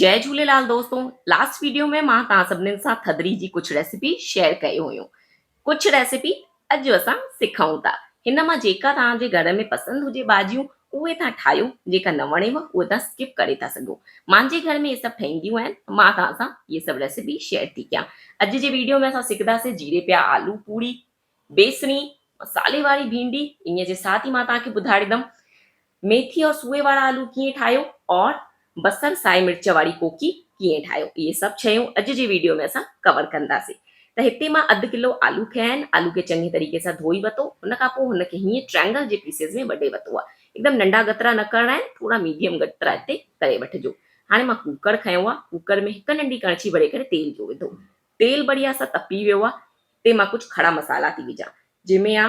جئي جهوليلال دوستو last video ۾ مان توهان سڀنين سان ٿڌڙي جي ڪجهه ريسيپي شيئر ڪئي هيون ڪجهه ريسيپي اڄ اسان سکون ٿا هن مان جيڪا توهان جي گهر ۾ پسند هجي ڀاڄيون اهي توهان ٺاهيو جيڪا نه وڻيو اهي توهان اسڪپ ڪري ٿا سگهو مانجي گهر ۾ اهي سڀ ٺهينديون آهن مان توهان سان اهي سڀ ريسيپي شيئر ٿي ڪيان اڄ جي ويڊيو ۾ اسان سکنداسين جيري پيا آلو پوڙي بيسڻي مصالحي واري ڀينڊي انهي جي ساٿ ئي مان توهان کي ٻڌائيندم ميٿي اور سوئي وارا آلو ڪيئن ٺاهيو اور بصر سائي مرچ واري ڪوڪي ڪيئن ٺاهيو اهي سڀ شيون اڄ جي ويڊيو ۾ اسان ڪور ڪنداسين ته هتي مان اڌ ڪلو آلو کنيا آهن آلو کي چڱي طريقي سان ڌوئي ورتو ان کان پوء هن کي هيئن ٽرينگل جي پيسز ۾ وڍي ورتو آهي هڪدم ننڍا ڳترا نه ڪرڻا آهن ٿورا ميڊيم ڳترا هتي ڪري وٺجو هاڻي مان ڪوڪر کنيو آهي ڪوڪر ۾ هڪ ننڍي ڪڻڇي ڀري ڪري تيل جو وڌو تيل بڙيا سان تپي ويو آ تي مان ڪجهه کڙا مصالحا ٿي وجهان جنهن ۾ آ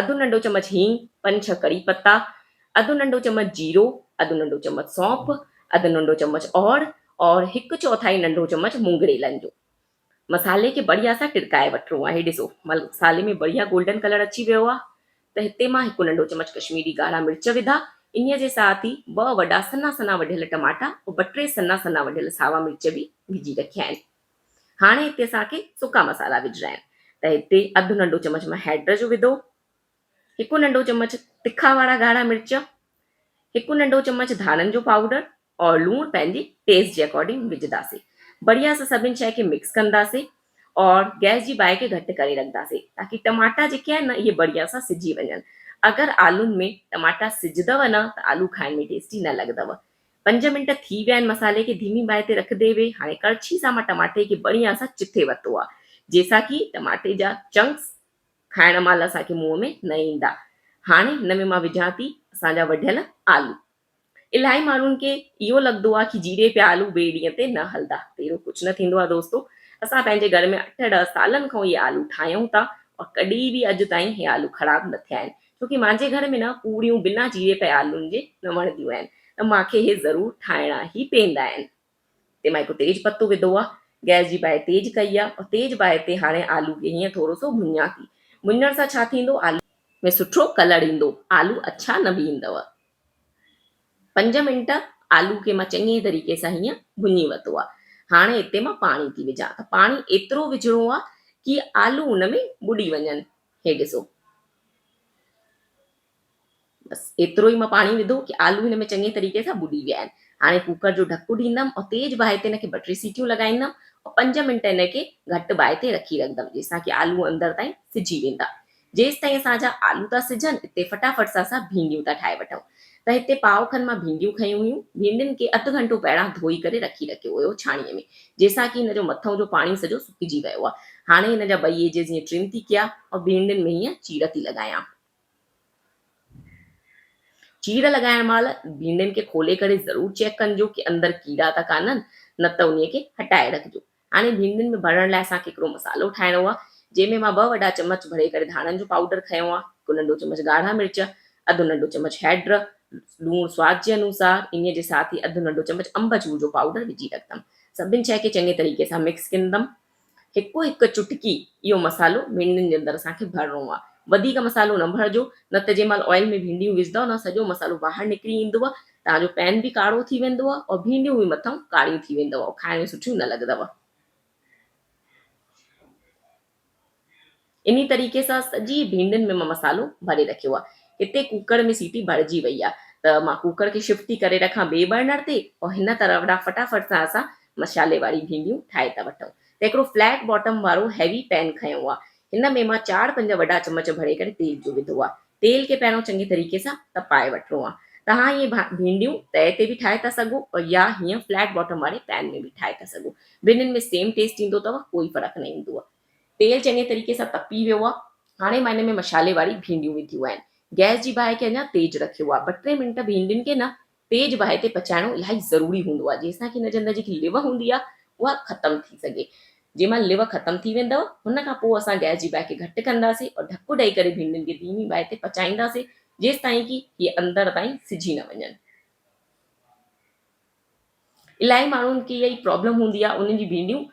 اڌ ننڍو چمچ هينگ، پنج ڇهه ڪڙي پتا، اڌ ننڍو چمچ جيرو، اڌ ننڍو چمچ سونف، اڌ ننڍو چمچ اور اور هڪ چوٿائي ننڍو چمچ مونگڙيلن جو. مصالحي کي بڙيا سان ٽڙڪائي وٺڻو آ هي ڏسو مصالحي ۾ بڙيا گولڊن ڪلر اچي ويو آ ته هتي مان هڪ ننڍو چمچ ڪشميري ڳاڙها مرچ وڌا انهي جي ساٿ ئي ٻه وڏا سنها سنها وڍيل ٽماٽا اور ٻه ٽي سنها سنها وڍيل ساوا مرچ به وجهي رکيا آهن. هاڻي هتي اسان کي سڪا مصالحا وجهڻا آهن ته هتي اڌ ننڍو چمچ مان هيڊ جو وڌو، هڪ ننڍو چمچ تکا وارا ڳاڙها مرچ، هڪ ننڍو چمچ ڌاڻن جو پائوڊر اور لوڻ پنهنجي ٽيسٽ جي اڪارڊنگ وجهنداسين. بڙيا سان سڀن شيء کي مڪس ڪنداسين اور گئس جي باهه کي گهٽ ڪري رکنداسين تاڪي ٽماٽا جيڪي آهن نه اهي بڙيا سان سجي وڃن. اگر آلون ۾ ٽماٽا سجدو نه ته آلو کائڻ ۾ ٽيسٽي نه لڳندو. پنج منٽ ٿي ويا آهن مصالحي کي ڌيمي باهه تي رکندي هئي هاڻي ڪڙڇي سان مان ٽماٽي کي بڙيا سان چٿي ورتو آهي جنهن سان ڪي ٽماٽي جا چنڪس کائڻ مهل اسان کي منهن ۾ نه ايندا هاڻي هن ۾ مان وجهان ٿي اسان جا وڍيل آلو الاهي ماڻهن کي اهو لڳندو آهي ڪي جيري پيا آلو ٻئي ڏينهن تي نه هلندا ته اهڙو ڪجهه نه ٿيندو آهي دوستو اسان پنهنجي گهر ۾ اٺ ڏهه سالن کان اهي آلو ٺاهيون ٿا اور ڪڏهن به اڄ تائين اهي آلو خراب نه ٿيا آهن ڇو ڪي مانجي گهر ۾ نه پوڙيون بنا جيري پيالن جي نه وڻنديون آهن ته مانکي هي ضرور ٺاهڻا ئي پيندا آهن. تي مان هڪ تيج پتو وڌو آ گئس جي باهه تيز ڪئي آ اور تيز باهه تي هاڻي آلو کي هيئن ٿورو سو ڀڃان ٿي ڀڃڻ سان ڇا ٿيندو آلو ۾ سٺو ڪلر ايندو آلو اڇا نه بيهندو پنج منٽ آلو کي مان چڱي طريقي سان هيئن ڀڃي ورتو آ هاڻي هتي مان پاڻي ٿي وجهان ته پاڻي ايترو وجهڻو آ ڪي آلو ان ۾ ٻڏي وڃن هي ڏسو بس ايترو ئي مان پاڻي وڌو ڪي آلو هن ۾ چڱي طريقي سان ٻڏي ويا آهن هاڻي ڪوڪر جو ڍڪ ڏيندم اور تيز باهه تي هن کي ٻه ٽي سيٽيون لڳائيندم اور پنج منٽ هن کي گهٽ باهه تي رکي رکندم جنهن سان ڪي آلو اندر تائين سجي ويندا جيستائين اسان جا آلو ٿا سجن اتي فٽافٽ سان اسان ڀينڊيون ٿا ٺاهي وٺون ته هتي پاء کن مان ڀينڊيون کنيون هيون ڀينڊين کي اڌ گهنٽو پهريان ڌوئي ڪري رکي رکيو هيو ڇاڻيء ۾ جنهن سان ڪي هن جو مٿئون جو پاڻي سڄو سڪجي ويو آهي هاڻي هن جا ٻئي ايجز هيئن ٽرم ٿي ڪيا ۽ ڀينڊين ۾ هيئن چيڙ ٿي لڳايان. چيڙ لڳائڻ مهل ڀينڊين کي کولي ڪري ضرور چيڪ ڪنجو ڪي اندر ڪيڙا ته ڪانهن نه ته انهي کي هٽائي رکجو. هاڻي ڀينڊين ۾ ڀرڻ لاء اسان کي هڪڙو مصالحو ٺاهڻو آهي جنهن ۾ مان ٻه وڏا چمچ ڀري ڪري ڌاڻن جو پائوڊر کنيو آهي، هڪ ننڍو چمچ ڳاڙها مرچ، اڌ ننڍو چمچ هيڊ، لوڻ سواد جي انوسار، انهي جي ساٿ ئي اڌ ننڍو چمچ انب چور جو پائوڊر وجهي رکندم. سڀن شيء کي چڱي طريقي سان مڪس ڪندم. هڪ هڪ چٽڪي اهو مصالحو ڀينڊين جي اندر اسان کي ڀرڻو آهي. وڌيڪ مصالحو نه ڀرجو نه ته جنهن مهل آئل ۾ ڀينڊيون وجهندؤ نه سڄو مصالحو ٻاهر نڪري ايندو توهان جو پين به ڪاڙو ٿي ويندو ۽ ڀينڊيون به مٿئون ڪاڙيون ٿي ويندؤ ۽ کائڻ ۾ سٺيون نه لڳندؤ. انهي طريقي سان سڄي ڀينڊين ۾ مان مصالحو ڀري رکيو آهي. هتي ڪوڪر ۾ سيٽي ڀرجي وئي آهي ته مان ڪوڪر کي شفٽ ٿي ڪري رکان ٻئي برنر تي ۽ هن طرف ڏانهن فٽافٽ سان اسان مصالحي واري ڀينڊيون ٺاهي ٿا وٺون. ته هڪڙو فليٽ باٽم وارو هيوي پين کنيو آهي. هن ۾ مان چار پنج وڏا چمچ ڀري ڪري تيل جو وڌو آهي. تيل کي پهريون چڱي طريقي سان تپائي وٺڻو آهي. توهان اهي ڀينڊيون تئي تي به ٺاهي ٿا سگهو يا هيئن فليٽ باٽم واري پين ۾ به ٺاهي ٿا سگهو. ٻنهين ۾ سيم ٽيسٽ ايندو اٿو ڪوئي فرق نه ايندو. تيل چڱي طريقي سان تپي ويو آهي. هاڻي مان ان ۾ مشالي واري ڀينڊيون وڌيون آهن. گئس جي باهه کي اڃا تيز رکيو آهي. ٻه ٽي منٽ ڀينڊين کي نه تيز باهه تي پچائڻو الاهي ضروري هوندو آهي جنهن سان ڪي ان جي اندر جيڪي لو هوندي آهي اها ختم ٿي سگهي. جنهن مهل لو ختم ٿي ويندو هن کان پوء اسان گئس جي باهه کي گهٽ ڪنداسين اور ڍڪ ڏئي ڪري ڀينڊين کي ڌيمي باهه تي پچائينداسين جيستائين ڪي هي اندر تائين سجي نه وڃن. الاهي ماڻهن کي اها ئي پرابلم هوندي آهي انهن جي ڀينڊيون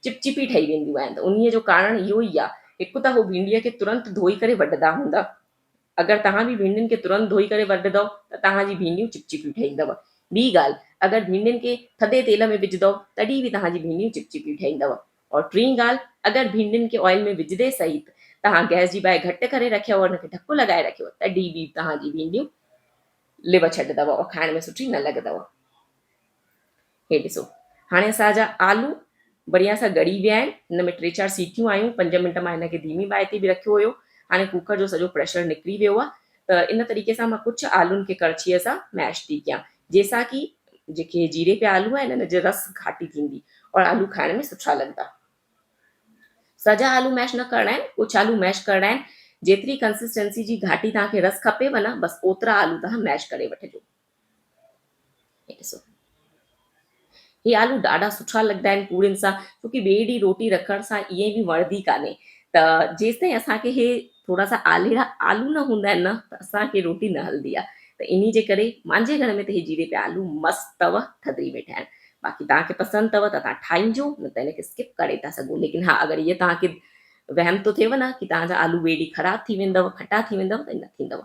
چپچپي ٺهي وينديون آهن ته انهيء جو ڪارڻ اهو ئي آهي هڪ ته هو ڀينڊيء کي ترنت ڌوئي ڪري وڍندا هوندا اگر توهان به ڀينڊين کي ترنت ڌوئي ڪري وڍندؤ ته توهان جي ڀينڊيون چپچپيون ٺهيندو. ٻي ڳالهه اگر ڀينڊين کي ٿڌي تيل ۾ وجهندؤ تڏهن به توهان جي ڀينڊيون چپچپيون ٺهندؤ اور ٽين ڳالهه اگر ڀينڊين کي آئل ۾ وجهندي سهيت توهان گئس جي باهه گهٽ ڪري رکيو اور ان کي ڍڪ لڳائي رکيو تڏهن به توهان جي ڀينڊيون لو ڇڏندؤ اور کائڻ ۾ سٺي نه لڳندؤ. هي ڏسو هاڻي اسان جا آلو بڙيا سان ڳڙي ويا آهن. هن ۾ ٽي چار سيٽيون آيون. پنج منٽ مان هن کي ڌيمي باهه تي به رکيو هيو. هاڻي ڪوڪر جو سڄو پريشر نڪري ويو آهي ته ان طريقي سان مان ڪجهه آلن کي ڪڙڇيء سان ميش ٿي ڪيان جنهن سان ڪي جيڪي جيري پيا آلو آهن ان جي رس گهاٽي ٿيندي اور آلو کائڻ ۾ سٺا لڳندا. سڄا آلو ميش نه ڪرڻا آهن ڪجهه آلو ميش ڪرڻا آهن جيتري ڪنسسٽنسي جي گهاٽي توهان کي رس کپيو نه بس اوترا آلو توهان ميش ڪري وٺجو. هي ڏسو هي آلو ڏاڍا سٺا لڳندا آهن پورين سان ڇو ڪي ٻئي ڏينهن روٽي رکڻ سان ائين به وڻندي ڪانهي ته جيستائين اسان کي هي ٿورا سا آليڙا آلو نه هوندا آهن نه ته اسان کي روٽي نه هلندي آهي ته انهي جي ڪري مانجي گهر ۾ ته هي جيري پيا آلو مست اٿو ٿڌڙي ۾ ٺاهڻ باقي توهان کي پسند اٿو ته توهان ٺاهينجو نه ته هن کي اسڪپ ڪري ٿا سگهو ليڪن ها اگر هي توهان کي وهم ٿو ٿئيو نه ڪي توهان جا آلو ٻئي ڏينهن خراب ٿي ويندو کٽا ٿي ويندو ته نه ٿيندو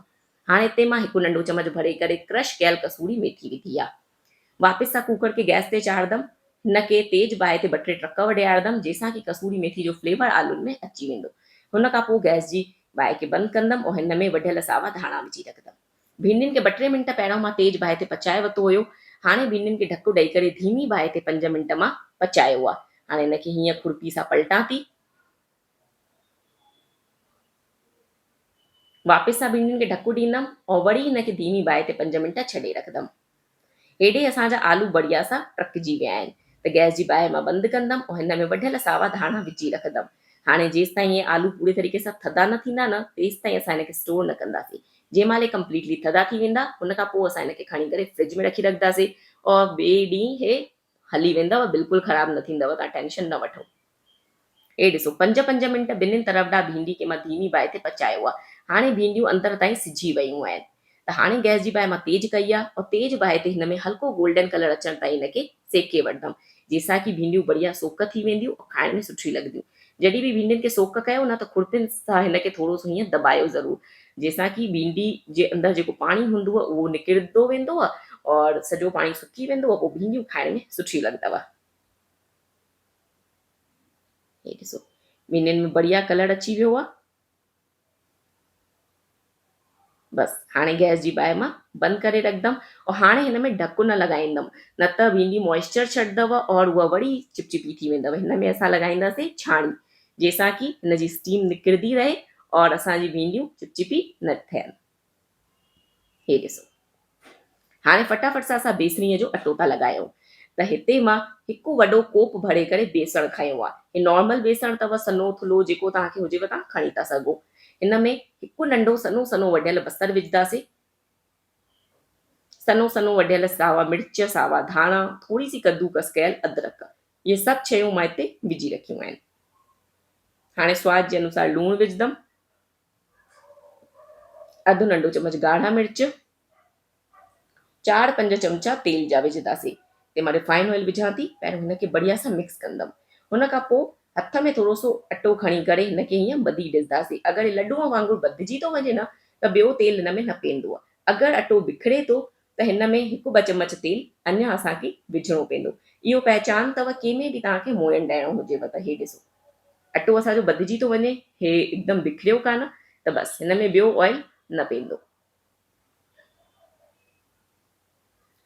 هاڻي هتي مان هڪ ننڍو چمچ ڀري ڪري ڪرش ڪيل ڪسوري ميٿي وڌي آ. واپس سان ڪوڪر کي گئس تي چاڙهندم. هن کي تيز باهه تي ٻه ٽي ٽرڪ وڍيارندم جنهن سان ڪي ڪسوري ميٿي جو فليور آلن ۾ اچي ويندو. هن کان پوء گئس جي باهه کي بند ڪندم ۽ هن ۾ وڍيل ساوا ڌاڻا وجهي رکندم. ڀينڊين کي ٻه ٽي منٽ پهريون مان تيز باهه تي پچائي ورتو هيو. هاڻي ڀينڊين کي ڍڪ ڏئي ڪري ڌيمي باهه تي پنج منٽ مان پچايو آ. هاڻي هن کي هيئن کرپي سان پلٽان ٿي. واپس سان ڀينڊين کي ڍڪ ڏيندم ۽ وري هن کي ڌيمي باهه تي پنج منٽ ڇڏي رکندم. هيڏي اسان جا آلو بڙيا سان ٽرڪجي ويا آهن ته گئس جي باهه مان بند ڪندم ۽ هن ۾ وڍيل ساوا ڌاڻا وجهي رکندم. هاڻي جيستائين اهي آلو پوري طريقي سان ٿڌا نه ٿيندا نه تيستائين اسان هن کي اسٽور نه ڪنداسين. جنهن مهل هي ڪمپليٽلي ٿڌا ٿي ويندا ان کان پوء اسان هن کي کڻي ڪري فرج ۾ رکي رکنداسين ۽ ٻئي ڏينهن هي هلي ويندو بلڪل خراب نه ٿيندو توهان ٽينشن نه وٺو. هي ڏسو پنج پنج منٽ ٻنهين طرف ڏانهن ڀينڊي کي مان ڌيمي باهه تي پچايو آ. هاڻي ڀينڊيون اندر تائين سجهي ويون آهن ته هاڻي گئس جي باهه مان تيز ڪئي آ ۽ تيز باهه تي هن ۾ هلڪو گولڊن ڪلر اچڻ تائين هن کي سيڪي وٺندم جنهن سان ڪي ڀينڊيون بڙيا سوڪ ٿي وينديون ۽ کائڻ ۾ سٺيون لڳنديون. جڏهن به ڀينڊين کي سوڪ ڪيو نه ته کڙپين سان هن کي ٿورو سو هيئن دٻايو ضرور جنهن سان ڪي ڀينڊي جي اندر جيڪو پاڻي هوندو اهو نڪرندو ويندو اور سڄو پاڻي سڪي ويندو پوء ڀينڊيون کائڻ ۾ سٺيون لڳندو. هي ڏسو ٻنهين ۾ بڙيا ڪلر اچي ويو آ. بس هاڻي گئس جي باهه مان بند ڪري رکندم اور هاڻي هن ۾ ڍڪ نه لڳائيندم نه ته ڀينڊي موئسچر ڇڏندو اور اها وري چپچپي ٿي ويندو. هن ۾ اسان لڳائينداسين ڇاڻي جنهن سان ڪي هن جي اسٽيم نڪرندي رهي اور اسان جي ڀينڊيون چپچپي نه ٿين. هي ڏسو هاڻي فٽافٽ سان اسان بيسڻيء جو اٽو ٿا لڳايون ته هتي مان هڪ وڏو ڪوپ ڀري ڪري بيسڻ کنيو آهي. هي نارمل بيسڻ اٿو سنهو ٿلهو جيڪو توهان کي هجيو توهان کڻي ٿا سگهو. هن ۾ هڪ ننڍو سنهو سنهو وڍيل بصر وجهنداسين. سنهو سنهو وڍيل ساوا مرچ، ساوا ڌاڻا، ٿوري سي ڪدوڪس ڪيل ادرڪ. اهي سڀ شيون مان هتي وجهي رکيون آهن. هاڻي سواد جي انوسار لوڻ وجهندم. اڌ ننڍو چمچ ڳاڙها مرچ، چار پنج چمچا تيل جا وجهنداسين. تي مان ريفائن آئل وجهان ٿي. پهريون هن کي بڙيا سان مڪس ڪندم. هن کان پوء هٿ ۾ ٿورو سو اٽو کڻي ڪري هن کي هيئن ٻڌي ڏسنداسين. اگر هي لڏونء وانگر ٻڌجي ٿو وڃي نه ته ٻيو تيل هن ۾ نه پوندو. اگر اٽو بکري ٿو ته هن ۾ هڪ ٻه چمچ تيل اڃا اسان کي وجهڻو پوندو. اهو پهچان اٿو ڪنهن ۾ به توهان کي موئن ڏيڻو هجيو ته هي ڏسو اٽو اسان جو ٻڌجي ٿو وڃي هي هڪدم بکريو ڪانه ته بس هن ۾ ٻيو آئل نه پوندو.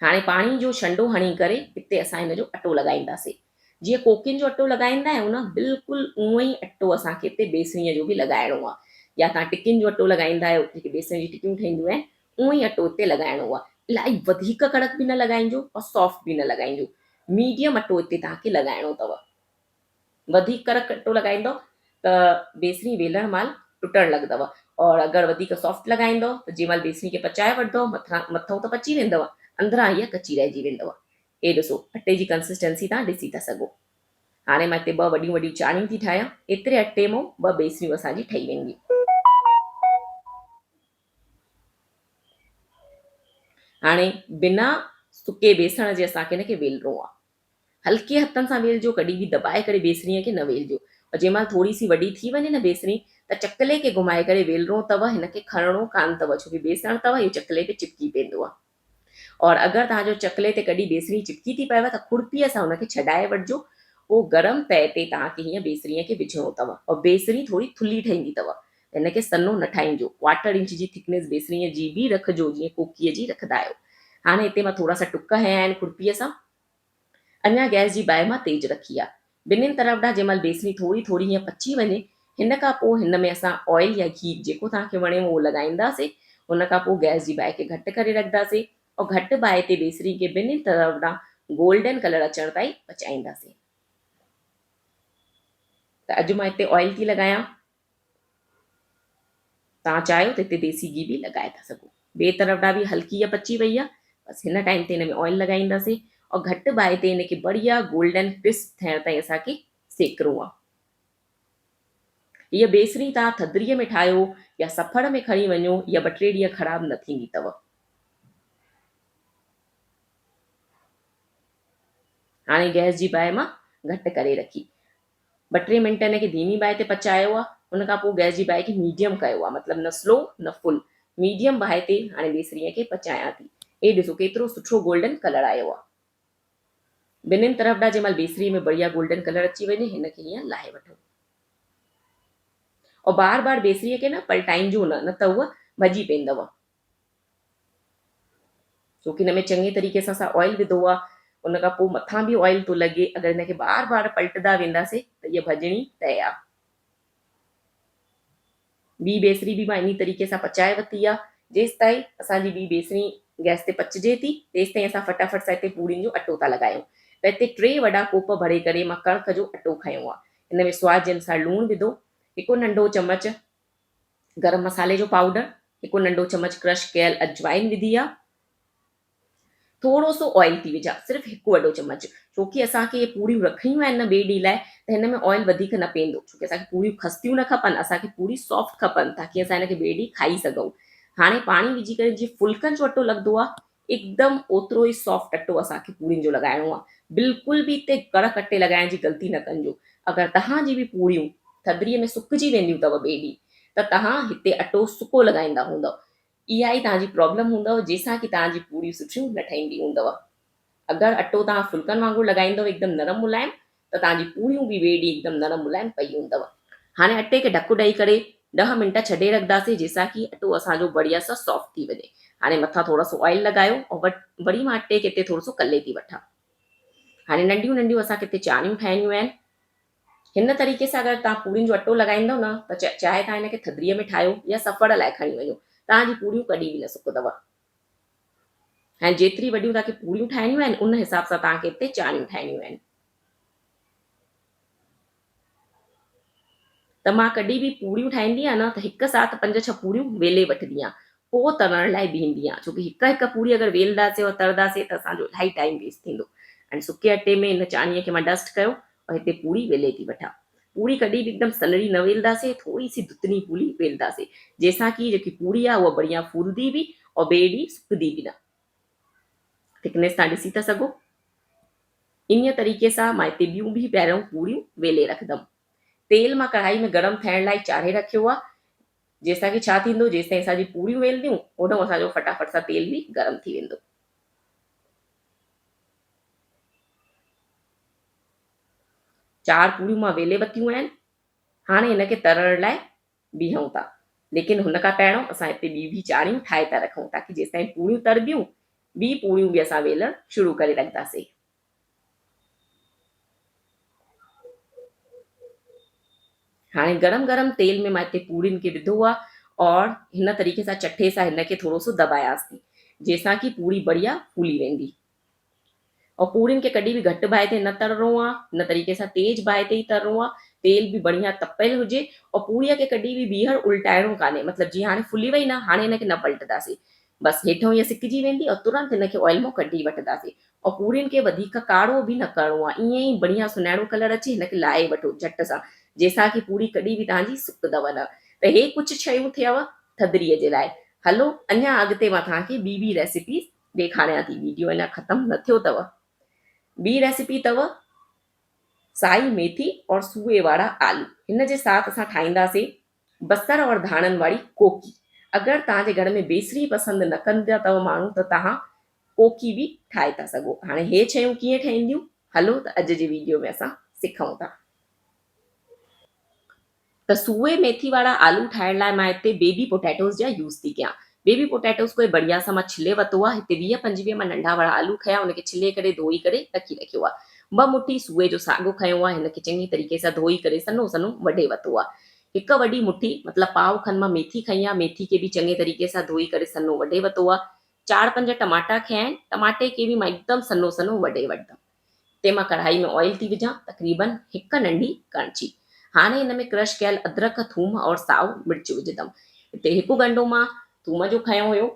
هاڻي پاڻي جو ڇنڊو هڻي ڪري هتي اسان هن جو اٽو لڳائينداسين. جيئن ڪوڪين جو اٽو لڳائيندا آهيون نه بلڪل اونئن ئي اٽو اسان کي هتي بيسڻيء جو به لڳائڻو آهي. يا توهان ٽڪين جو اٽو لڳائيندا آهيو جيڪي بيسڻ جي ٽڪيون ٺهنديون آهن اونئن ئي اٽو هتي لڳائڻو آهي. الاهي وڌيڪ ڪڙڪ به نه لڳائجو اور سافٽ به نه لڳائجو. ميڊيم اٽو هتي توهان کي لڳائڻو اٿو. وڌيڪ ڪڙڪ اٽو لڳائيندو ته بيسڻي ويلڻ مهل ٽٽڻ لڳندو اور اگر وڌيڪ سافٽ لڳائيندو ته جنهن مهل بيسڻي کي پچائي وٺندو مٿان مٿئون ته پچي ويندو اندران هيء ڪچي رهجي ويندو. هي ڏسو اٽي جي ڪنسسٽنسي توهان ڏسي ٿا سگهو. هاڻي مان هتي ٻه وڏيون وڏيون چاڻيون ٿي ٺاهيان. ايتري اٽي مان ٻه بيسڻيون اسان جي ٺهي وينديون. هاڻي بنا سڪي بيسڻ جي اسان کي هن کي ويلڻو آهي. هلڪي هٿن سان ويلجو، ڪڏهن به دٻائي ڪري بيسڻيء کي نه ويلجو. اور جنهن مهل ٿوري سي وڏي ٿي وڃي نه بيسڻي ته چڪلي کي گهمائي ڪري ويلڻو اٿو، هن کي کڻڻو ڪانه اٿو، ڇو ڪي بيسڻ اٿو اهو چڪلي تي چپڪي پيندو آهي. اور اگر توهان جو چڪلي تي ڪڏهن بيسڻي چپڪي ٿي پئيو ته کڙپيء سان ان کي ڇڏائي وٺجو. پوء گرم تئي تي توهان کي هيئن بيسڻيء کي وجهڻو اٿو اور بيسڻي ٿوري ٿلهي ٺهيندي اٿو ته هن کي سنهو نه ٺاهينجو. ڪوارٽر انچ جي ٿڪنيس بيسڻيء جي به رکجو جيئن ڪوڪيء جي رکندا آهيو. هاڻي هتي مان ٿورا سا ٽڪ هنيا آهن کڙپيء سان. اڃا گئس جي باهه مان تيز رکي آ. ٻنهين طرف ڏانهن جنهن مهل بيسڻي ٿوري ٿوري هيئن پچي وڃي، هن کان پوء هن ۾ اسان آئل يا گهي جيڪو توهان کي وڻي اهو لڳائينداسين. ان کان پوء گئس جي باهه کي گهٽ ڪري رکنداسين ۽ گهٽ باهه تي بيسڻي کي ٻنهين طرف ڏانهن گولڊن ڪلر اچڻ تائين پچائينداسين. ته اڄ مان هتي آئل ٿي لڳايان. توهان چاهيو ته هتي ديسي گهي به لڳائي ٿا سگهو. ٻئي طرف ڏانهن به هلڪي اها پچي وئي آهي. بس هن ٽائيم تي هن ۾ آئل لڳائينداسين اور گهٽ باهه تي هن کي بڙيا گولڊن ڪرسپ ٿيڻ تائين اسان کي سيڪڻو آهي. هيء بيسڻي توهان ٿڌڙيء ۾ ٺاهيو يا سفر ۾ کڻي وڃو اها ٻه ٽي ڏينهن خراب نه ٿيندي اٿو. هاڻي گئس جي باهه مان گهٽ ڪري رکي. ٻه ٽي منٽ ان کي ڌيمي باهه تي پچايو آ ان کان پوء گئس جي باهه کي ميڊيم ڪيو آ مطلب نه سلو نه فل ميڊيم باهه تي هاڻي بيسريء کي پچايان ٿي هي ڏسو ڪيترو سٺو گولڊن ڪلر آيو آ ٻنهين طرف ڏانهن جنهن مهل بيسري ۾ بڙيا گولڊن ڪلر اچي وڃي هن کي هيئن لاهي وٺو اور بار بار بيسريء کي نه پلٽائينجو نه نه ته هوء ڀڄي پيندو. ڇو ڪي هن ۾ چڱي طريقي سان اسان آئل وڌو آ ان کان پوء مٿان به آئل ٿو لڳي اگر هن کي بار بار پلٽدا وينداسي ته هيء ڀڄڻي طئي آ. ٻي بيسري به مان انهي طريقي سان پچائي ورتي آ. جيستائين اسان جي ٻي بيسري گئس تي پچجي ٿي تيستائين اسان فٽافٽ سان هتي پورين جو اٽو ٿا لڳايون ته هتي ٽي وڏا ڪوپ ڀري ڪري مان ڪڻڪ جو اٽو کنيو آ. هن ۾ سواد جي انوسار لوڻ وڌو، هڪ ننڍو چمچ گرم مصالحي جو پائوڊر، هڪ ننڍو چمچ ڪرش ڪيل اجوائن وڌي آ. ٿورو سو آئل ٿي وجهان، صرف هڪ وڏو چمچ، ڇو ڪي اسان کي اهي پوريون رکڻيون آهن نه ٻئي ڏينهن لاء ته هن ۾ آئل وڌيڪ نه پيندو، ڇو ڪي اسان کي پوريون خستيون نه کپن، اسان کي پوري سافٽ کپن تاڪي اسان هن کي ٻئي ڏينهن کائي سگهون. هاڻي پاڻي وجهي ڪري جيئن ڦلڪن جو اٽو لڳندو آ، هڪدم اوترو ئي سافٽ اٽو اسان کي پورين جو لڳائڻو آ. بلڪل به هتي ڪڙڪ اٽي لڳائڻ جي غلطي نه ڪنجو. اگر توهان جي به پوريون ٿڌڙيء ۾ سڪجي وينديون اٿو ٻئي ڏينهن ته توهان هتي اٽو سڪو لڳائيندا هوندؤ. اها ئي توهان جي پرابلم هوندؤ جنهن سان ڪي توهان جي پوريون سٺيون نه ٺهنديون هوندؤ. اگر اٽو توهان ڦلڪن وانگر لڳائيندؤ هڪدم نرم ملائم ته توهان جي پوريون به ٻئي ڏينهن هڪدم نرم ملائم پئي هوندؤ. هاڻي اٽي کي ڍڪ ڏئي ڪري ڏهه منٽ ڇڏي رکنداسين جنهن سان ڪي اٽو اسان جو بڙيا سان سافٽ ٿي وڃي. هاڻي مٿان ٿورو سو آئل لڳايو ۽ وري مان اٽي کي هتي ٿورو سو ڪلي ٿي وٺان. هاڻي ننڍيون ننڍيون اسان کي هتي چاڻيون ٺاهڻيون آهن. هن طريقي سان اگر توهان پورين جو اٽو لڳائيندؤ نه ته چاهي توهان هن کي ٿڌڙيء ۾ ٺاهيو يا سفر لاء کڻي وڃو توهان جي پوريون ڪڏهن به نه سڪندؤ. ۽ جيتري وڏيون توهان کي پوريون ٺاهڻيون آهن ان حساب سان توهان کي هتي چاڻيون ٺاهڻيون آهن. ته مان ڪڏهن به پوريون ٺاهيندي آهيان نه ته هڪ ساٿ پنج ڇهه پوريون ويلي وٺندي آهيان پوء ترڻ لاء بيهندي آهيان ڇو ڪي هڪ هڪ پوري اگر ويلنداسين ۽ ترنداسين ته اسان جو الاهي ٽائيم ويسٽ ٿيندو ۽ سڪي اٽي ۾ ان چاڻيء کي مان ڊسٽ ڪيو ۽ هتي پوري ويلي ٿي وٺان. پوري ڪڏهن به هڪدم سنهڙي نه ويلنداسين، ٿوري سي ڌتني پوري ويلنداسين، جنهن سان ڪي جيڪي پوري آهي اها بڙيا ڦولندي به ۽ ٻئي ڏينهن سڪندي به نه. ٿڪنيس توهان ڏسي ٿا سگهو. انهيء طريقي سان مان هتي ٻيون به پهريون پوريون ويلي رکندم. تيل مان ڪڙهائي ۾ گرم ٿيڻ لاء چاڙهي رکيو آهي، جنهن سان ڪي ڇا ٿيندو، جيستائين اسان جي پوريون ويلنديون، اوڏانهن اسان جو فٽافٽ سان تيل به گرم ٿي ويندو. چار پوريون مان ويلي ورتيون آهن. هاڻي هن کي ترڻ لاء بيهون ٿا. ليڪن هن کان پهريون اسان هتي ٻي به چاڻيون ٺاهي ٿا رکون تاڪي جيستائين پوريون تربيون ٻي پوريون به اسان ويلڻ شروع ڪري رکنداسين. هاڻي گرم گرم تيل ۾ مان هتي پورين کي وڌو آ اور هن طريقي سان چٺي سان هن کي ٿورو سو دٻايانس ٿي جنهن سان ڪي پوري بڙيا ڦولي ويندي. اور پورين کي ڪڏهن به گهٽ باهه تي نه ترڻو آ، هن طريقي سان تيز باهه تي ئي ترڻو آ، تيل به بڙهيا تپيل هجي اور پوريء کي ڪڏهن به ٻيهر الٽائڻو ڪانهي مطلب جيئن هاڻي ڦلي وئي نه هاڻي هن کي نه پلٽنداسين بس هيٺئون هيء سڪجي ويندي اور ترنت هن کي آئل مان ڪڍي وٺنداسين اور پورين کي وڌيڪ ڪاڙهو به نه ڪرڻو آ ائين ئي بڙهيا سنهڙو ڪلر اچي هن کي لاهي وٺو جهٽ سان جنهن سان ڪي پوري ڪڏهن به توهان جي سڪندو نه ته هي ڪجهه شيون ٿيو ٿڌڙيء جي لاء هلو اڃا اڳتي مان توهان کي ٻي ٻي ريسيپيز ڏيکاريان ٿي ويڊيو اڃا ختم نه ٿيو اٿو ٻي ريسيپي اٿو سائي ميٿي اور سوئي وارا آلو هن جي ساٿ اسان ٺاهينداسين بصر اور ڌاڻن واري ڪوڪي اگر توهان جي گهر ۾ بيسڻي پسند نه ڪندا اٿو ماڻهو ته توهان ڪوڪي به ٺاهي ٿا سگهو. هاڻي هي شيون ڪيئن ٺهنديون هلو ته اڄ جي ويڊيو ۾ اسان سکون ٿا. ته سوئي ميٿي وارا آلو ٺاهڻ لاء مان هتي بيبي پوٽيٽوز جا يوز ٿي ڪيان. بيبي پوٽيٽوز ڪوئي بڙيا سان مان ڇلي ورتو آ. هتي 20 25 مان ننڍا وارا آلو کنيا ان کي ڇلي ڪري ڌوئي ڪري رکي رکيو آ. ٻه مٺي سوئي جو ساڳ کنيو آ هن کي چڱي طريقي سان ڌوئي ڪري سنهو سنهو وڍي ورتو آ. هڪ وڏي مٺي مطلب پاء کن مان ميٿي کنئي آ ميٿي کي به چڱي طريقي سان ڌوئي ڪري سنهو وڍي ورتو آ. چار پنج ٽماٽا کنيا آهن ٽماٽي کي به مان هڪدم سنهو سنهو وڍي وٺندم. تي مان ڪڙهائي ۾ آئل ٿي وجهان تقريبن هڪ ننڍي ڪڻڇي. هاڻي هن ۾ ڪرش ڪيل ادرڪ، ٿوم اور سائو مرچ وجهندم. هتي هڪ ڳنڍو مان ٿوم جو کنيو هيو.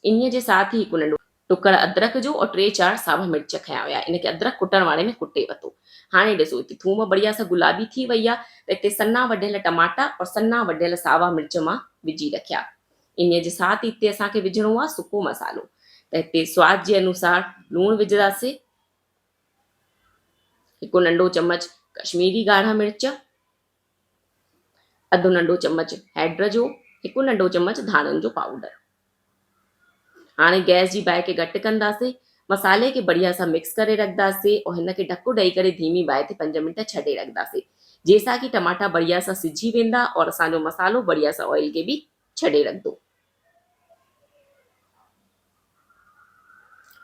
انهيء جي ساٿ ئي هڪ ننڍو ٽڪڙ ادرڪ جو اور ٽي چار ساوا مرچ کنيا هيا. ان کي ادرڪ ڪٽڻ واري ۾ ڪٽي ورتو. هاڻي ڏسو هتي ٿوم بڙيا سان گلابي ٿي وئي آ ته هتي سنها وڍيل ٽماٽا اور سنها وڍيل ساوا مرچ مان وجهي رکيا. انهيء جي ساٿ هتي اسان کي وجهڻو آهي سڪو مصالحو ته هتي سواد جي انوسار لوڻ وجهنداسين، هڪ ننڍو چمچ ڪشميري ڳاڙها مرچ، اڌ ننڍو چمچ هيڊ جو، هڪ ننڍو چمچ ڌاڻن جو پائوڊر. هاڻي گئس جي باهه کي گهٽ ڪنداسين، مصالحي کي بڙيا سان مڪس ڪري رکنداسين ۽ هن کي ڍڪ ڏئي ڪري ڌيمي باهه تي 5 منٽ ڇڏي رکنداسين. جيسان ڪي ٽماٽا بڙيا سان سجهي ويندا اور اسان جو مصالحو بڙيا سان آئل کي به ڇڏي رکندو.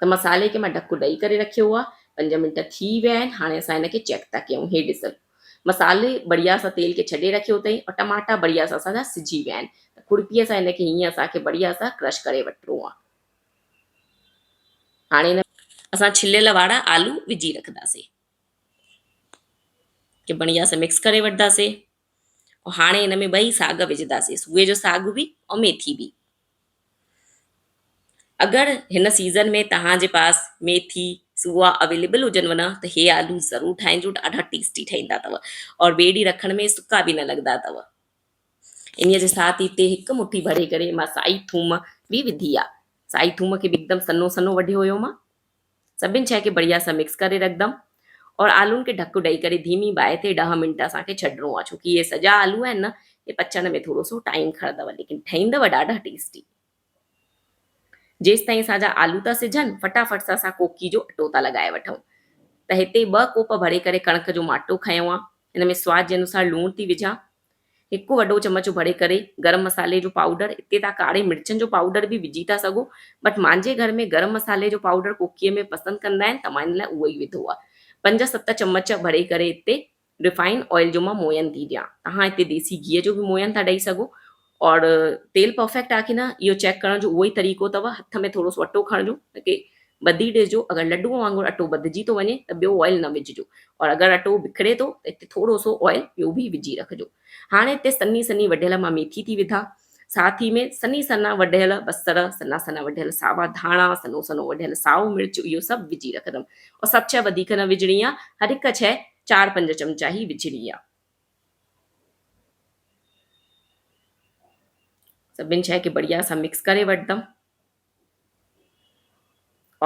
ته مصالحي کي مان ڍڪ ڏئي ڪري رکيو آ. 5 منٽ ٿي ويا آهن هاڻي اسان هن کي چيڪ ٿا ڪيون. هي ڏسو مصالحي بڙيا سان تيل کي ڇڏي رکيو اٿئي اور ٽماٽا بڙيا سان اسان جا سجهي ويا آهن. ته کڙپي سان هن کي هيئن اسان کي بڙيا سان ڪرش ڪري وٺڻو آ. هاڻي هن اسان ڇليل وارا آلو وجهي رکنداسين. کي بڙيا سان مڪس ڪري وٺنداسين. هاڻي هن ۾ ٻئي ساڳ وجهنداسين، سوئي جو ساڳ به ۽ ميٿي به. اگر هن سيزن ۾ توهان جي پاس ميٿي سوئا اويليبل هجنو نه ته هي آلو ضرور ٺاهجو، ڏاڍا ٽيسٽي ٺهندا اٿو اور ٻئي ڏينهن رکڻ ۾ سڪا به نه لڳندا اٿو. انهيء جي ساٿ هتي هڪ مٺي ڀري ڪري مان سائي ٿوم به وڌي آ. سائي ٿوم کي به هڪدم سنهو سنهو وڍيو هيو مان. سڀن شيء کي بڙيا سان مڪس ڪري رکدم اور آلون کي ڍڪ ڏئي ڪري ڌيمي باهه تي 10 منٽ اسان کي ڇڏڻو آ ڇو ڪي اهي سڄا آلو آهن نه اهي پچڻ ۾ ٿورو سو ٽائيم کڻندو ليڪن ٺهيندو ڏاڍا ٽيسٽي. جيستائين اسان جا آلو ٿا سجهن فٽافٽ سان اسان ڪوڪي جو اٽو ٿا لڳائي وٺون ته هتي ٻه ڪوپ ڀري ڪري ڪڻڪ جو ماٽو کنيو آ هن ۾ سواد جي انوسار لوڻ ٿي وجهان. هڪ وڏو چمچ ڀري ڪري گرم مصالحي جو پائوڊر، اتي تان ڪاري مرچن جو پائوڊر به وجهي ٿا سگهو، بٽ مانجي گهر ۾ گرم مصالحي جو پائوڊر ڪوڪيء ۾ پسند ڪندا آهن ته مان ان لاء اهو ئي وڌو آهي. پنج ست چمچ ڀري ڪري اتي ريفائن آئل جو مان موئن ٿي ڏيان. توهان اتي ديسي گيهه جو به موئن ٿا ڏئي سگهو. اور تيل پرفيڪٽ آهي ڪي نه اهو چيڪ ڪرڻ جو اهو ئي طريقو اٿو، هٿ ۾ ٿورو سو اٽو کڻجو ان کي ٻڌي ڏسجو، اگر لڏوء وانگر اٽو ٻڌجي ٿو وڃي ته ٻيو آئل نه وجهجو اور اگر اٽو بکري ٿو ته هتي ٿورو سو آئل ٻيو به وجهي رکجو. هاڻي هتي سنهي سنهي وڍيل مان ميٿي ٿي وڌان، ساٿ ئي ۾ سنهي سنها وڍيل بصر، سنها سنها وڍيل ساوا ڌاڻا، سنهو سنهو وڍيل سائو مرچ اهو سڀ وجهي رکندم اور سڀ شيء وڌيڪ نه وجهڻي آهي، هر هڪ شيء چار پنج چمچا ئي وجهڻي آهي. سڀن شيء کي بڙيا سان مڪس ڪري وٺندم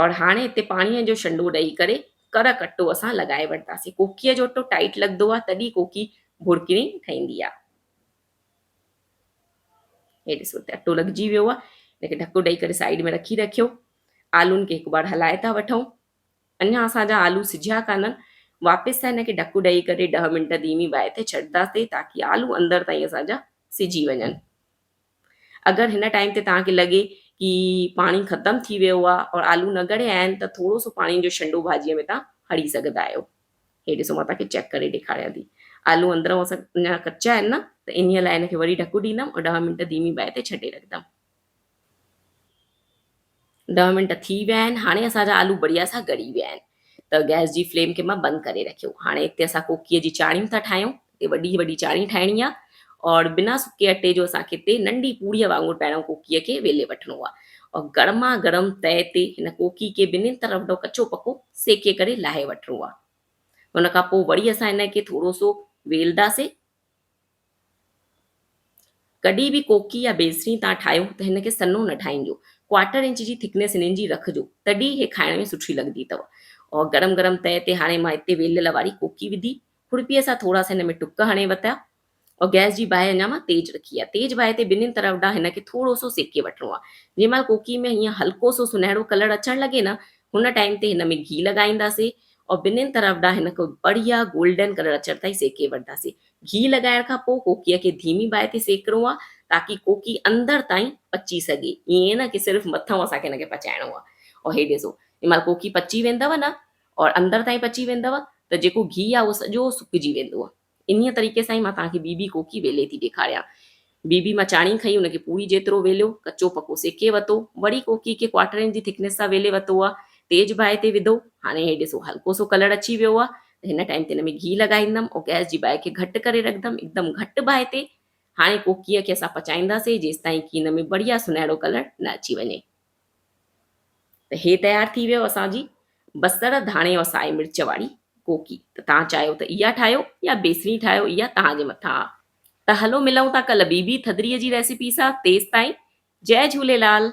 اور هاڻي هتي پاڻيء جو شنڊو ڏئي ڪري ڪڙڪ اٽو اسان لڳائي وٺنداسين. ڪوڪيء جو اٽو ٽائيٽ لڳندو آهي تڏهن ڪوڪي ڀرڪڻي ٺهندي آهي. هي ڏسو هتي اٽو لڳجي ويو آهي. هن کي ڍڪ ڏئي ڪري سائيڊ ۾ رکي رکيو. آلون کي هڪ بار هلائي ٿا وٺون. اڃا اسان جا آلو سجهيا ڪانهن. واپس سان هن کي ڍڪ ڏئي ڪري 10 منٽ ڌيمي باهه تي ڇڏنداسين تاڪي آلو اندر تائين اسان جا سجهي وڃن. اگر هن ٽائيم تي توهان کي لڳي ڪي پاڻي ختم ٿي ويو آهي اور آلو نه ڳڙيا آهن ته ٿورو سو پاڻي جو شنڊو ڀاڄيء ۾ توهان هڻي سگهندا آهيو. هي ڏسو مان توهان کي چيڪ ڪري ڏيکاريان ٿي. آلو اندرون اسان اڃا ڪچا آهن نه ته انهيء لاء هن کي وري ڍڪ ڏيندم اور 10 منٽ ڌيمي باهه تي ڇڏي رکندم. 10 منٽ ٿي ويا آهن هاڻي اسان جا آلو بڙيا سان ڳڙي ويا آهن ته گئس جي فليم کي مان بند ڪري رکيو. هاڻي هتي اسان ڪوڪيء جي چاڻيون ٿا ٺاهيون. هتي وڏي وڏي چاڻي ٺاهڻي آهي اور بنا سڪي اٽي جو اسان کي هتي ننڍي پوڙيء وانگر پهريون ڪوڪيء کي ويلي وٺڻو آهي اور گرما گرم تئي تي هن ڪوڪي کي ٻنهين طرف ڏو ڪچو پڪو سيڪي ڪري لاهي وٺڻو آهي. ان کان پوء وري اسان هن کي ٿورو سو ويلداسي. ڪڏهن به ڪوڪي يا بيسڻي تان ٺاهيو ته هن کي سنهو نه ٺاهينجو. ڪوارٽر انچ جي ٿڪنيس هنن جي رکجو تڏهن هي کائڻ ۾ سٺي لڳندي اٿو. اور گرم گرم تئي تي هاڻي مان هتي ويليل واري ڪوڪي وڌي. کڙپيء سان ٿورا سا هن ۾ ٽڪ هڻي وتا. اور گئس جي باهه اڃا مان تيز رکي آهي. تيز باهه تي ٻنهين طرف ڏانهن هن کي ٿورو سو سيڪي وٺڻو آهي. جنهن مهل ڪوڪي ۾ هيئن هلڪو سو سنهڙو ڪلر اچڻ لڳي نه هن ٽائيم تي هن ۾ گهي لڳائينداسي اور ٻنهين طرف ڏانهن هن کي بڙهيا گولڊن ڪلر اچڻ تائين سيڪي وٺنداسي. گهي لڳائڻ کان پوء ڪوڪيء کي ڌيمي باهه تي سيڪڻو آهي تاڪي ڪوڪي اندر تائين پچي سگهي. ائين نه ڪي صرف مٿئون اسان کي هن کي پچائڻو آهي. اور هي ڏسو جنهن مهل ڪوڪي پچي ويندو نه اور اندر تائين پچي ويندو ته جيڪو گهي آهي اهو سڄو سڪجي ويندو. انهيء طريقي سان ئي مان توهان کي ٻي به ڪوڪي ويلي ٿي ڏيکاريان. ٻي به مان چاڻي کنئي، ان کي پوري جيترو ويليو، ڪچو پڪو سيڪي وتو، وري ڪوڪي کي ڪوارٽر انچ جي ٿڪنيس سان ويلي وتو آ، تيز باهه تي وڌو، هاڻي هي ڏسو هلڪو سو ڪلر اچي ويو آ ته هن ٽائيم تي هن ۾ گيهه لڳائيندم ۽ گئس جي باهه کي گهٽ ڪري رکندم، هڪدم گهٽ باهه تي هاڻي ڪوڪيء کي اسان پچائينداسين جيستائين ڪي هن ۾ بڙهيا سنهڙو ڪلر نه اچي وڃي. ته هي تيار ٿي ويو اسان جي بصر ڌاڻي ۽ سائي مرچ واري ڪوڪي ته توهان چاهيو ته اها ٺاهيو يا بيسڻي ٺاهيو اها توهان جي مٿان آ. ته هلو ملون ٿا ڪلهه ٻي به ٿڌڙي جي ريسيپي سان تيستائين جئي جهوليلال.